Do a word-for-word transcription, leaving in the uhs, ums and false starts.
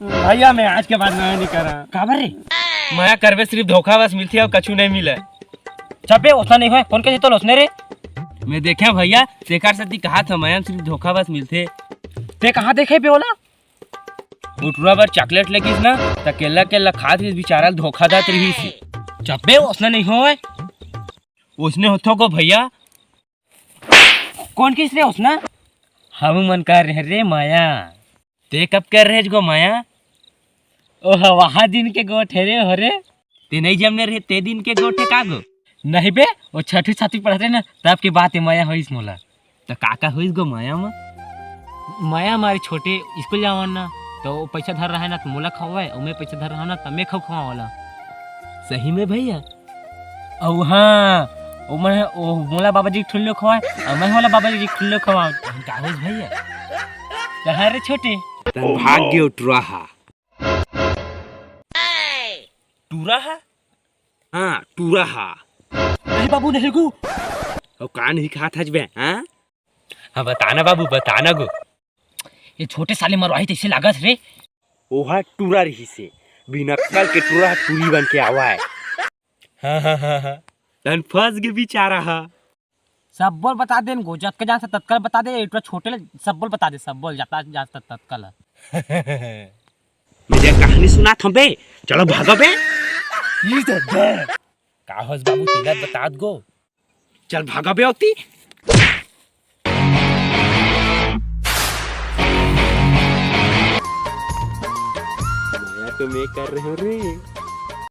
भैया, मैं आज के बाद मया नहीं करा। काबर रे? मया करबे सिर्फ धोखा बस मिलथे अउ कछु नहीं मिले। चुप बे, ओसना नहीं होय। कोन कहिस तोला ओसने रे? मैं देखे भैया, तेकर सेती कहाथंव मया म सिर्फ धोखा बस मिलथे। तें कहाँ देखे बे ओला? ओ टूरा बर चॉकलेट लेगिस ना, त केल्ला केल्ला खात रहिस, बिचारा ल धोखा देत रहिस। चुप बे, ओसना नहीं होय। ओसने होथे गो भैया। कोन कहिस रे ओसना? हमू मन करे रहेन रे मया। तें कब करे रहेस गो मया? ओह, वहा दिन के गोठ हे रे, हो रे। तें नहीं जमने रहे, ते दिन के गोठ हे का गो? नहीं बे, ओ छठी सातवीं पढ़त रहेन ना, तब के बात हे, मया होइस मोला। त का का होइस गो मया म? मया मारे छोटे स्कूल जावन ना, त ओ पैसा धरे रहे ना, त मोला खवावय, अउ मैं पैसा धरे रहेंव ना, त मैं खवावंव ओला। सही में भैया? अउ हाँ, ओ मैं, ओ मोला बाबा जी के ठुल्लो खवावय, अउ मैं ओला बाबा जी के ठुल्लो खवावंव। त का होइस भैया? त हाँ रे छोटे। तहन भाग गे ओ टूरा हा। टूरा हा? हाँ, टूरा हा। नहीं बाबू, नहीं गो। अउ का नहीं खात हस बे, हाँ? हाँ, बता ना बाबू, बता ना गो। ये छोटे साले मरवाही तइसे लागत रे। ओहा टूरा रहिसे, बिना अक्कल के टूरा टूरी बन के आवय। हाँ, हाँ, हाँ, हाँ। तहन फंस गे बिचारा हा। सब्बो ल बता दे न गो, जतका जान सकस ततका ल बता दे, ए टूरा छोटे ल सब्बो ल बता दे, सब्बो ल जतका जान सकस ततका ल। मैं कहानी सुनात हंव बे, चलो भागो बे। ई दे दे। का होइस बाबू, तेला बतात गो। चल भागो बे ओती। मया तो मैं कर रहे हूँ रे।